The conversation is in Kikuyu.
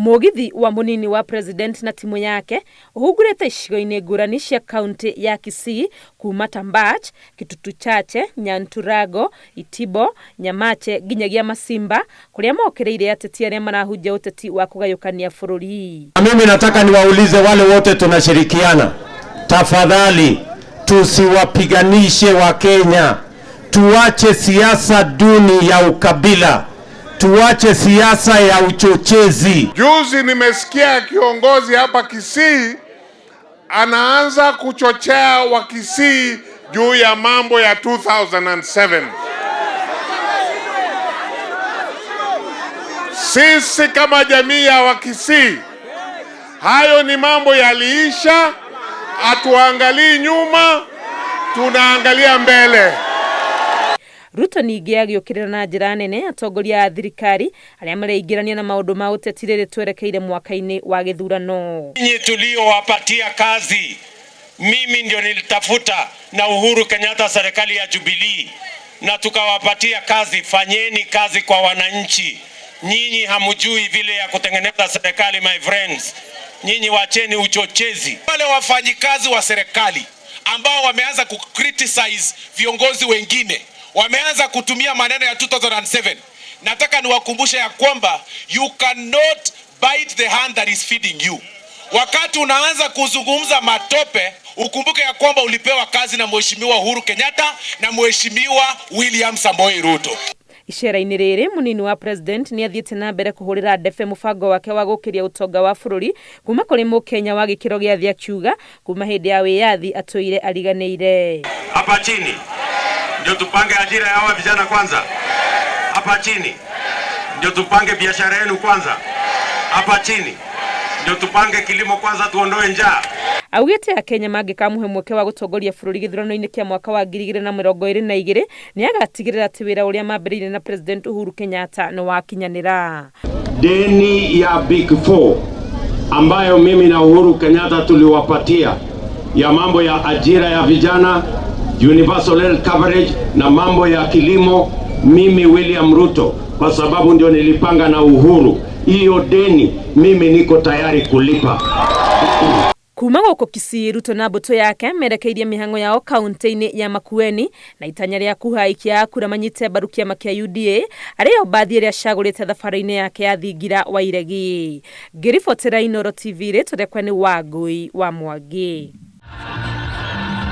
Mũgithi wa mũnini wa president na timu yake ũhungurĩte icigo-inĩ ngũrani cia kaunti ya Kisii kuma Tambach, Kitutu Chache, Nyanturago, Itibo, Nyamache nginyagia Masimba kũrĩa mokĩrĩire ateti arĩa marahunjia ũteti wa kũgayũkania bũrũri. Mimi nataka niwaulize wale wote tunashirikiana, tafadhali tusiwapiganishe Wakenya, tuache siasa duni ya ukabila, tuache siasa ya uchochezi. Juzi nimesikia kiongozi hapa Kisii anaanza kuchochea Wakisii juu ya mambo ya 2007. Sisi kama jamii ya Wakisii, hayo ni mambo yaliisha, hatuangalii nyuma, tunaangalia mbele. Ruto ningĩ agĩũkĩrĩra na njĩra nene atongoria a thirikari arĩa mareingĩrania na maũndũ ma ũteti rĩrĩ twerekeire mwaka-inĩ wa gĩthurano. Nyinyi tuliowapatia kazi, mimi ndio nilitafuta na Uhuru Kenyatta serikali ya Jubilee na tukawapatia kazi. Fanyeni kazi kwa wananchi. Nyinyi hamjui vile ya kutengeneza serikali, my friends. Nyinyi wacheni uchochezi. Wale wafanyikazi wa serikali ambao wameanza kucriticize viongozi wengine, wameanza kutumia maneno ya 2007. Nataka niwakumbushe ya kwamba you cannot bite the hand that is feeding you. Wakati unaanza kuzungumza matope, ukumbuke ya kwamba ulipewa kazi na Mheshimiwa Uhuru Kenyatta na Mheshimiwa William Samoei Ruto. Icera-inĩ rĩrĩ mũnini wa president nĩ athiĩte na mbere kũhũrĩra ndebe mũbango wake wa gũkĩria ũtonga wa bũrũri kuma kũrĩ mũkenya wa gĩkĩro gĩa thĩ, akiuga kuma hĩndĩ ya wĩyathi atũire ariganĩire. Hapa chini ndio tupange ajira ya hawa vijana kwanza. Hapa chini ndio tupange biashara yenu kwanza. Hapa chini ndio tupange kilimo kwanza, tuondoe njaa. Augĩte Akenya mangĩkamũhe mweke wa gũtongoria bũrũri gĩthurano-inĩ kĩa mwaka wa 2022, nĩ agatigĩrĩra atĩ wĩra ũrĩa mambĩrĩirie na President Uhuru Kenyatta nĩ wakinyanĩra. Deni ya Big Four ambayo mimi na Uhuru Kenyatta tuliwapatia ya mambo ya ajira ya vijana, universal health coverage na mambo ya kilimo, mimi William Ruto, kwa sababu ndio nilipanga na Uhuru, hiyo deni mimi niko tayari kulipa. Kuma gũkũ Kisii, Ruto na mbũtũ yake merekeirie mĩhang'o yao kaunti-inĩ ya Makueni na itanya rĩa kuha aikia a kura manyite mbaru kĩama kĩa UDA arĩyo mbathi ĩrĩa acagũrĩte thabarĩ-inĩ yake ya thingira wa iregi. Ngĩribotera Inooro TV, rĩtwa rĩakwa nĩ Wangũi wa Mwangi.